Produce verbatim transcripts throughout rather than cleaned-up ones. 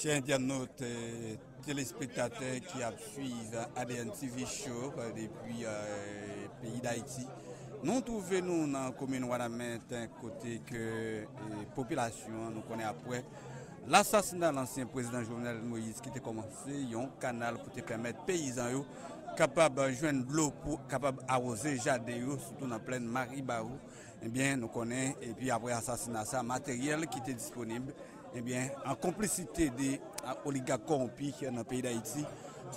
Chè entènot, eh, telespektatè ki ap swiv A D N T V Show, eh, depi, eh, peyi Dayiti. Nou twouve nou nan komin Wanament, kote ke, eh, popilasyon an, nou konnen, apre lasasina lansyen prezidan Jovenel Moïse ki te kòmanse yon kanal pou te pèmèt peyizan yo kapab jwenn dlo pou kapab awoze jaden yo, sitou nan plèn Maribawou. Ebyen, nou konnen, epi apre asasina sa, materyèl ki te disponib, ebyen, an konplisite de, a, oligak kòwonpi nan peyi Dayiti,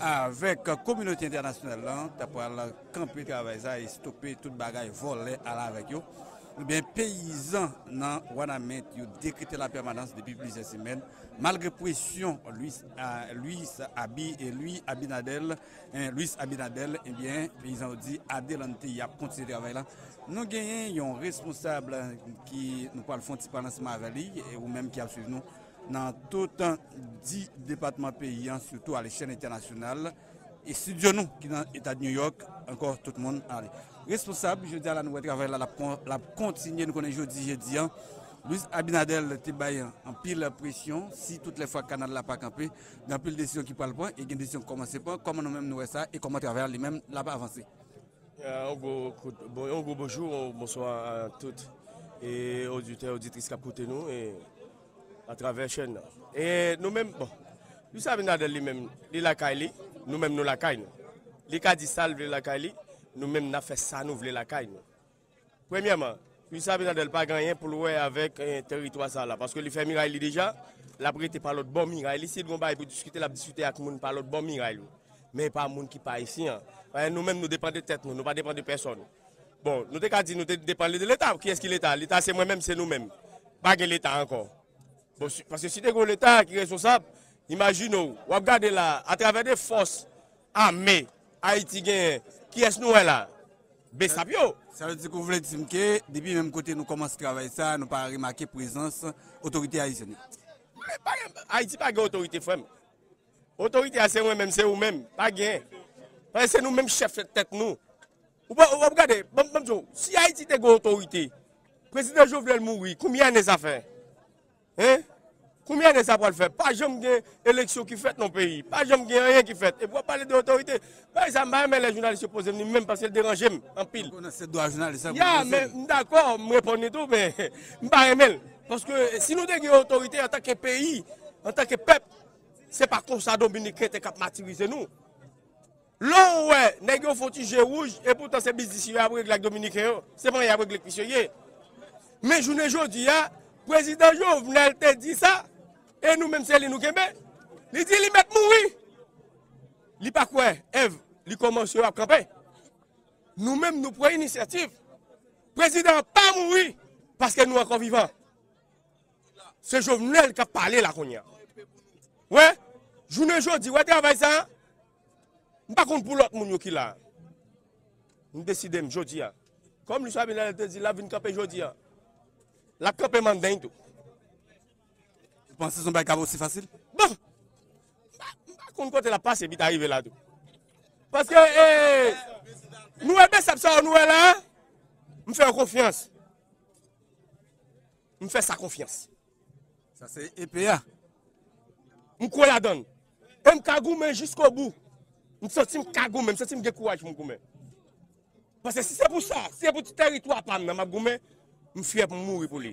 avèk kominote entènasyonal lan, ta pral kanpe travay sa e stope tout bagay vòlè al avèk yo. Ebyen, peyizan nan Wanament, yo dekrete lapèmanans depi plizyè semèn, malgre presyon Luis, a, Luis Abi e Louis Abinader, en, Luis Abinader, ebyen, peyizan yo di adelante, y ap kontinye travay la. Nou genyen yon responsab ki nou pral fè yon ti pale ansanm avè li, e ou menm ki ap swiv nou nan tout dis depatman peyi an, sitou alechèl entènasyonal, estidyo nou ki nan eta New York, ankò tout moun ale. Responsab, jodi a la nou wè travay la, l ap kon-, l ap kontinye, nou konnen jodi jedi an, Luis Abinader te bay anpil presyon, si tout lè fwa kanal la pa kanpe, gen anpil desizyon ki pral pran, e gen desizyon ki kòmanse pran, kòman nou menm nou wè sa, e kòman travay la li menm l ap avanse? Euh, yon gwo kout, bon, yon gwo bonjou, yon bonswa a tout, e oditè, oditris k ap koute nou, e atravè chèn nan. E nou menm, bon, Luis Abinader li menm, li lakay li, nou menm nou lakay nou. Li ka di sa l vle lakay li, nou menm n ap fè sa nou vle lakay nou. Premyèman, Luis Abinader pa gen anyen pou l wè avèk, eh, teritwa sa la, paske li fè miray li deja, l ap rete pa lòt bò miray li, si l gen yon bagay pou diskite, l ap diskite ak moun pa lòt bò miray li. Men e pa moun ki pa isi an. Paske nou menm nou depann de tèt nou, nou pa depann de pèsòn. Bon, nou te ka di nou te depann de Leta. Kiyès ki Leta? Leta se mwen menm, se nou menm. Pa gen Leta ankò. Bon, si, paske si te gen yon Leta ki responsab, imajine w, w ap gade la, atravè de fòs ame Ayiti genyen, kiyès nou wè la? Besap yo. Sa vle di ke w vle di m ke depi menm kote nou kòmanse travay sa, nou pa remake prezans otorite ayisyèn yo? Men pa gen, Ayiti pa gen otorite, frè m. Otorite a se mwen menm, se ou menm. Pa gen. Paske se nou menm chèf tèt nou. Ou pa, w ap gade, ban, ban m di w, si Ayiti te gen otorite, prezidan Jovenel mouri, konbyen ane sa fè? Hein? Konbyen ane sa pral fè? Pa janm gen eleksyon ki fèt nan peyi. Pa janm gen anyen ki fèt. Epi w ap pale de otorite. Bagay sa, m pa renmen lè jounalis yo poze m li menm paske l deranje m anpil. Ou konnen se dwa jounalis la pou l poze l. Ya, men m dakò, m reponn li tou, men m pa renmen l. Paske si nou te gen otorite antanke peyi, antanke pèp, se pa konsa Dominiken te k ap matirize nou. Lè w wè nèg yo fè yon ti je wouj, e poutan se biznis yo y ap regle ak Dominiken yo, se pa anyen y ap regle ak misye ye. Men jounen jodi a, prezidan Jovenel te di sa, e nou menm se li nou kenbe. Li di li mèt mouri. Li pa kwè, èv, li kòmanse yo ap kanpe. Nou menm nou pran inisyativ. Prezidan an pa mouri, paske nou ankò vivan. Se Jovenel k ap pale la kounye a. Wè, jounen jodi, wè travay sa a, m pa konn pou lòt moun yo ki la. M deside m jodi a. Kòm Luis Abinader te di, l ap vin kanpe jodi a. L ap kanpe mandeng tou. Ou panse se yon bagay k ap osi fasil? Bon, m pa, m pa konn kote l ap pase, epi ta rive la tou. Paske, eh, nou wè Besap sa yo nou wè la, m fè yo konfyans. M fè sa konfyans. Sa se epe a. M kwè ladan l. E m ka goumen jiskobou. M santi m ka goumen, m santi m gen kouraj pou m goumen. Paske si se pou sa, si se pou ti teritwa pa m nan m ap goumen, m fyè pou m mouri pou li.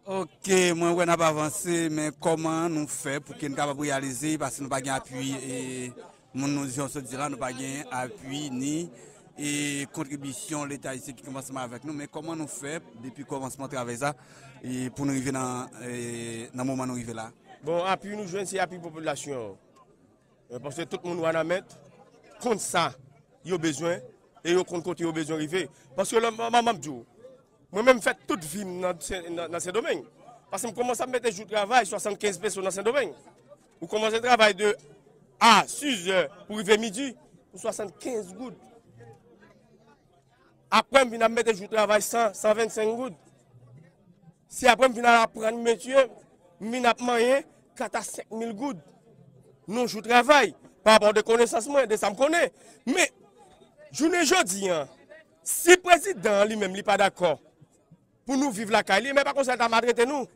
Ok, mwen wè n ap avanse, men kòman nou fè pou ke n kapab reyalize, paske nou pa gen apui, e, moun nou, jan w sot di la, nou pa gen apui ni, e, kontribisyon Leta ayisyen ki ansanm avèk nou, men kòman nou fè depi kòmansman travay sa, e, pou nou rive nan, e, nan moman nou rive la? Bon, apui nou jwenn se apui popilasyon an. E, paske tout moun Wanament konn sa yo bezwen e yo konn kote yo bezwen rive. Paske lè, m, m, m ap di w, mwen menm m fè tout vi m nan Sen, nan, nan Sendomeng. Paske m kòmanse ap mete jou travay swasannkenz peso nan Sendomeng. Ou kòmanse travay de a sizè pou rive midi pou swasannkenz goud. Apre m vin ap mete jou travay san, sanvennsenk goud. Si apre m vin al aprann metye, m vin ap manyen kat a senk mil goud nan jou travay, pa rapò de konesans mwen, de sa m konnen. Men, jounen jodi a, si prezidan an li menm li pa dakò pou nou viv lakay li, men pa konsa l ta maltrete nou.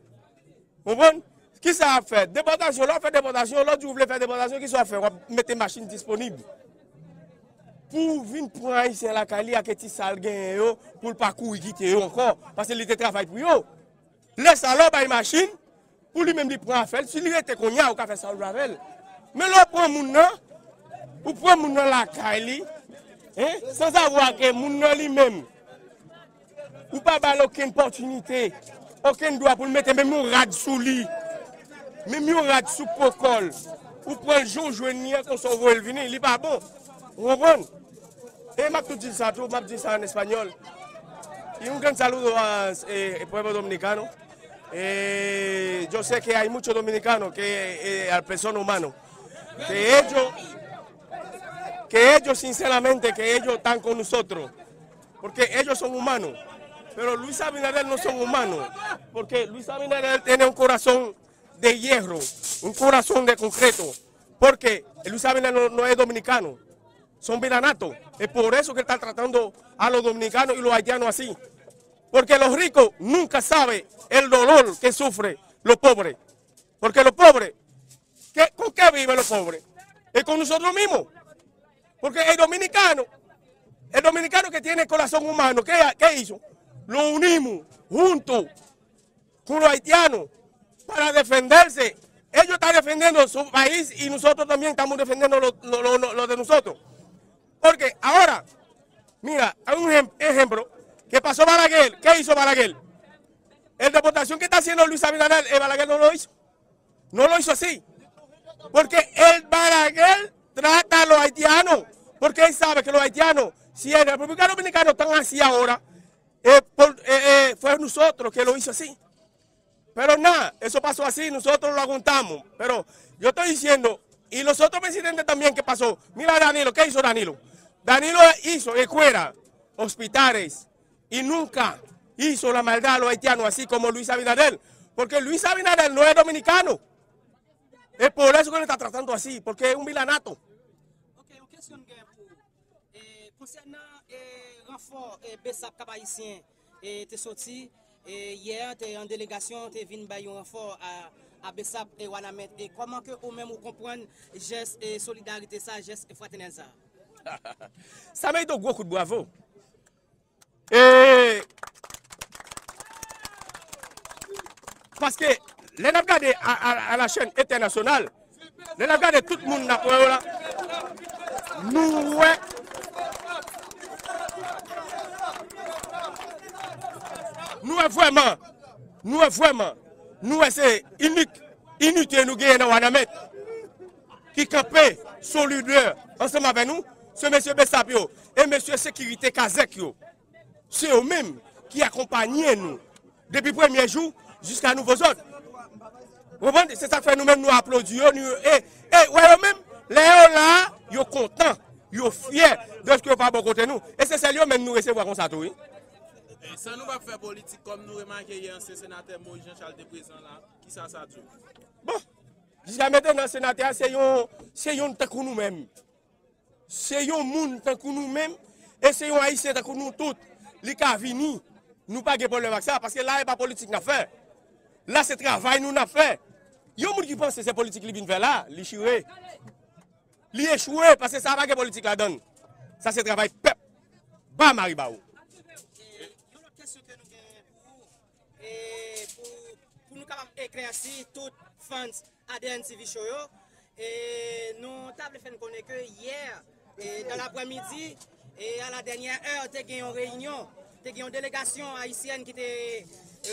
Konprann? Kisa w ap fè? Depòtasyon. Lè w ap fè depòtasyon, lòt jou w vle fè depòtasyon, kisa w ap fè? W ap mete machin disponib pou vin pran Ayisyen lakay li ak ti sa l genyen yo pou l pa kouri kite yo ankò, paske li te travay pou yo. Lè sa a, lè w bay machin, pou li menm li pran afè l, si li rete kounye a, ou ka fè sa w vle avè l. Men lè w pran moun nan, ou pran moun nan lakay li, hein, sans avoir que moun nan li menm, ou pa ba l okenn pòtinite, okenn dwa pou l mete menm yon rad sou li, menm yon rad sou po kò l, ou pran l jan w jwenn li an, konsa w voye l vini, li pa bon. Ou konprann? E m ap tou di sa tou, m ap di sa an espanyòl. Y un gran saludo a, eh, el pueblo dominicano. Eh, yo sé que hay muchos dominicanos que, eh, al persona humano, que ellos, que ellos sinceramente, que ellos están con nosotros, porque ellos son humanos, pero Luis Abinader no son humanos, porque Luis Abinader tiene un corazón de hierro, un corazón de concreto, porque Luis Abinader no, no es dominicano, son vilanatos, es por eso que está tratando a los dominicanos y los haitianos así. Porque los ricos nunca saben el dolor que sufren los pobres. Porque los pobres, que, ¿con qué viven los pobres? Es con nosotros mismos. Porque el dominicano, el dominicano que tiene corazón humano, ¿qué, qué hizo? Lo unimos juntos con los haitianos para defenderse. Ellos están defendiendo su país y nosotros también estamos defendiendo lo, lo, lo, lo de nosotros. Porque ahora, mira, hay un ejem- ejemplo, que pasó Balaguer. ¿Qué hizo Balaguer? El deportación que está haciendo Luis Abinader, eh, Balaguer no lo hizo. No lo hizo así. Porque el Balaguer trata a los haitianos, porque él sabe que los haitianos, si en República Dominicana están así ahora, eh, por- eh, eh, fue nosotros que lo hizo así. Pero nada, eso pasó así, nosotros lo aguantamos. Pero yo estoy diciendo, y los otros presidentes también, ¿qué pasó? Mira a Danilo, ¿qué hizo Danilo? Danilo hizo escuela, hospitales, y nunca hizo la maldad a los haitianos así como Luis Abinader. Porque Luis Abinader no es dominicano. Es por eso que lo está tratando así, porque es un vilanato. Ok, yon kesyon m gen pou ou. E, konsènan, e, ranfò, e, BSAP Cap Haïtien, e, te soti, e, yè, te an delegasyon, te vin bay yon ranfò a, a BSAP e Wanament. E kòman ke ou menm ou konprann jès, e, solidarite sa, jès fratènèl sa? Sa merite yon gwo kout bravo. E, paske, lè n ap gade a, a, a la chèn entènasyonal, lè n ap gade tout moun n ap wè yo la, nou wè, nou wè vrèman, nou wè vrèman, nou wè se inik, inite nou genyen nan Wanament ki kanpe solidè ansanm avè nou, se mesye BSAP yo e mesye sekirite kazèk yo. Se yo menm ki akonpaye nou depi premye jou jiska nouvo zòd. Ou konprann? Se sa k fè nou menm nou aplodi yo, nou, e, e, wè yo menm, lè yo la, yo kontan, yo fyè dèske yo pa bò kote nou. E se sèl yo menm nou resevwa konsa tou, wi. E san nou pa fè politik, kòm nou remake yè ansyen senatè Moïse Jean Charles te prezan la, kisa sa di w? Bon, jiska mentnan senatè a se yon, se yon tankou nou menm. Se yon moun tankou nou menm, e se yon Ayisyen tankou nou tout. Li ka vini. Nou pa gen pwoblèm ak sa, paske la e pa politik n ap fè. La se travay nou n ap fè. Yon moun ki panse se politik li vin fè la, li chire. Li echwe, paske sa pa gen politik ladan l. Sa se travay pèp. Ba Maribawou. Yon lòt kesyon ke nou genyen pou ou, e pou, pou nou kapab eklèsi tout fans A D N T V Show yo, e nou ta vle fè n konnen ke yè, e dans l'après-midi, e à la dernière heure, te gen yon reyinyon, te gen yon delegasyon ayisyèn ki te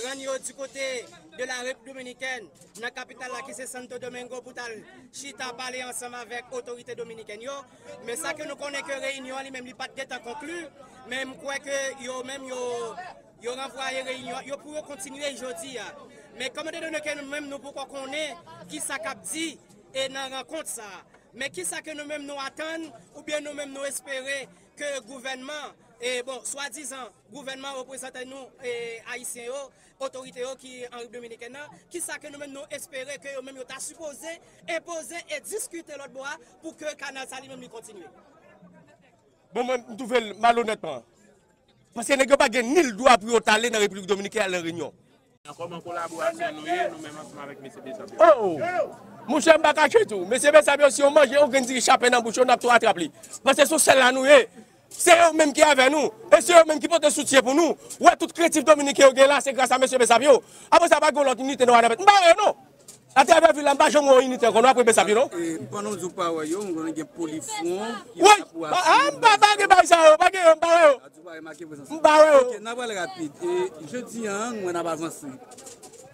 rann yo du côté de la République Dominicaine, nan kapital la ki se Santo Domingo, pou t al chita pale ansanm avèk otorite dominikèn yo. Men sa ke nou konnen ke reyinyon an li menm li pa t gentan konkli, men m kwè ke yo menm yo, yo ranvwaye reyinyon an, yo pou yo kontinye jodi a. Men kòm etandone ke nou menm nou poko konnen kisa k ap di e nan rankont sa a. Men kisa ke nou menm nou atann, oubyen nou menm nou espere ke gouvènman, e bon, swadizan gouvènman reprezantan nou, e, ayisyen yo, otorite yo ki an Repiblik Dominikèn nan, kisa ke nou menm nou espere ke yo menm yo ta sipoze enpoze e diskite lòt bò a pou ke kanal sa li menm li kontinye? Bon, mwen, m twouve l malonètman. Paske nèg yo pa gen ni l dwa pou yo t ale nan Repiblik Dominikèn al nan reyinyon. Kòman kolaborasyon nou ye, nou menm ansanm avèk mesye Besap yo? Oh! Monchè, m pa kache tou. Mesye Besap yo, si yo manje yon grenn diri chape nan bouch yo, n ap tou atrap li. Paske se sèl la nou ye. Se yo menm ki avè nou. E se yo menm ki pote soutyen pou nou. Ou wè tout krentif dominiken yo gen la, se gras a mesye Besap yo. Apre sa, pa gen lòt inite nou anavèt. M pa wè yo non. Atravè vil la, m pa janm wè yon inite ankò non, apre Besap yo non. E, pandan w di w pa wè yo, m konnen gen Polifwon ki la pou asire baz. Wi! Ah, ah, m pa, pa gen bagay sa yo, pa gen yo, m pa wè yo. M pa wè yo. Ok, n ap pral rapid. E, jodi a, m wè n ap avanse.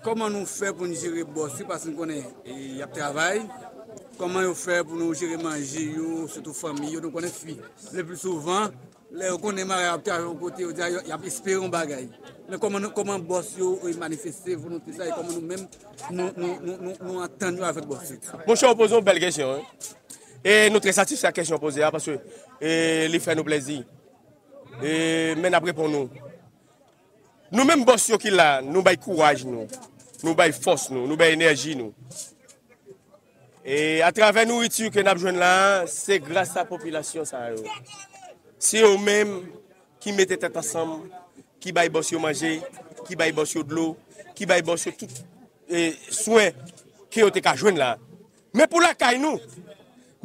Kòman nou fè pou n jere bòs yo? Paske n konnen, e, y ap travay. Kòman yo fè pou nou jere manje yo, sitou fanmi yo? Nou konnen fi, le pli souvan, lè yo konnen marè ap travay yon kote, yo di a, y ap espere yon bagay. Men kòman nou, kòman bòs yo, e, manifeste volonte sa, e kòman nou menm, nou, nou, nou, nou, nou antann yo avèk bòs yo? Monchè, ou poze yon bèl kesyon, wi. E nou trè satisfè ak kesyon poze a, paske, e, li fè nou plezi. E, men n ap reponn ou. Nou menm bòs yo ki la, nou bay kouraj nou, nou bay fòs nou, nou bay enèji nou. E atravè nouriti ke n ap jwenn la a, se gras a popilasyon sa yo. Se yo menm ki mete tèt ansanm, ki bay bòs yo manje, ki bay bòs yo dlo, ki bay bòs yo tout, e, swen ke yo te ka jwenn la. Men pou lakay nou,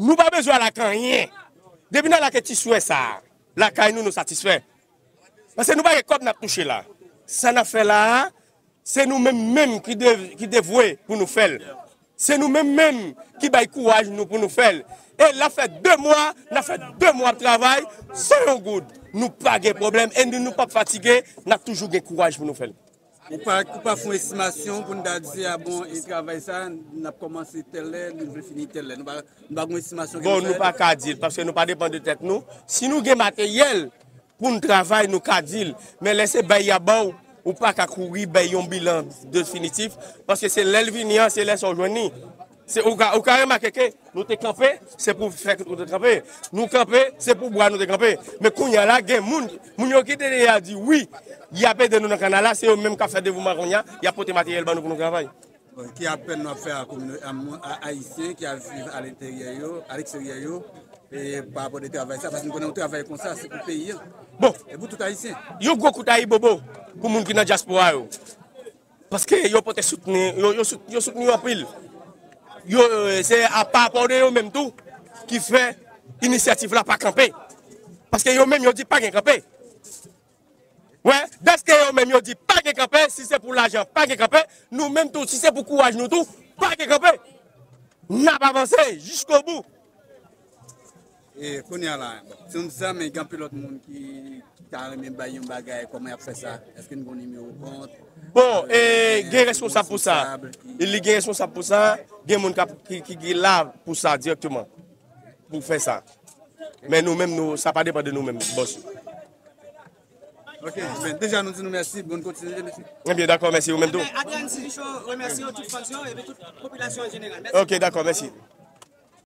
nou pa bezwen al ak anyen. Depi n al ak ti swen sa a, lakay nou, nou satisfè. Paske nou pa gen kòb n ap touche la. Sa n ap fè la a, se nou menm menm ki de-, ki devwe pou nou fè l. Se nou menm menm ki bay kouraj nou pou nou fè l. E l ap fè de mwa, n ap fè de mwa ap travay san yon goud. Nou pa gen pwoblèm e nou, nou p ap fatige, n ap toujou gen kouraj pou nou fè l. Ou pa, ou pa fè yon estimasyon pou n ta di, a bon, e travay sa, n ap kòmanse tèl lè, nou vle fini tèl lè. Nou pa, nou pa gen yon estimasyon ke nou fè. Bon, nou pa ka di l, paske nou pa depann de tèt nou. Si nou gen materyèl, pou n travay, nou ka di l. Men lè se bay y ap ba w, ou pa ka kouri bay yon bilan definitif, paske se lè l vini an, se lè sa w jwenn li. Se, ou ka, ou ka remake ke nou te kanpe, se pou fè nou te kanpe. Nou kanpe, se pou bwa nou te kanpe. Men kounye a la, gen moun, moun yo ki te deja di wi, y ap ede nou nan kanal la, se yo menm k ap fè devouman kounye a, y ap pote materyèl ban nou pou nou travay. Bon, ki apèl nou ap fè a komino-, a moun, a Ayisyen ki ap viv alenteryè yo, aleksteryè yo, e pa rapò de travay sa, paske nou konnen yon travay konsa, se pou peyi a. Bon. E pou tout Ayisyen. Yon gwo kout ayibobo pou moun ki nan dyaspora yo. Paske yo pote soutni, yo, yo sout-, yo soutni yo anpil. Yo, e, se a pa rapò de yo menm tou ki fè inisyativ la pa kanpe. Paske yo menm yo di pa gen kanpe. Wè, dèske yo menm yo di pa gen kanpe, si se pou lajan, pa gen kanpe, nou menm tou, si se pou kouraj nou tou, pa gen kanpe. N ap avanse jiskobou. E kounye a la, bon, si nou di sa, men gen anpil lòt moun ki, ki ta renmen bay yon bagay, kòman y ap fè sa? Èske n gen nimewo kont? Bon, e, gen responsab pou sa. Li gen responsab pou sa, gen moun k ap, ki, ki, ki la pou sa dirèkteman, pou fè sa. Men nou menm, nou, sa pa depann de nou menm, bòs. Ok, ben, deja nou di nou mèsi, bonn kontinite, mesye. Ebyen, dakò, mèsi, ou menm tou. Adrian Silicho remèsye tout fans yo epi tout popilasyon an jeneral. Mèsi. Ok, dakò, mèsi.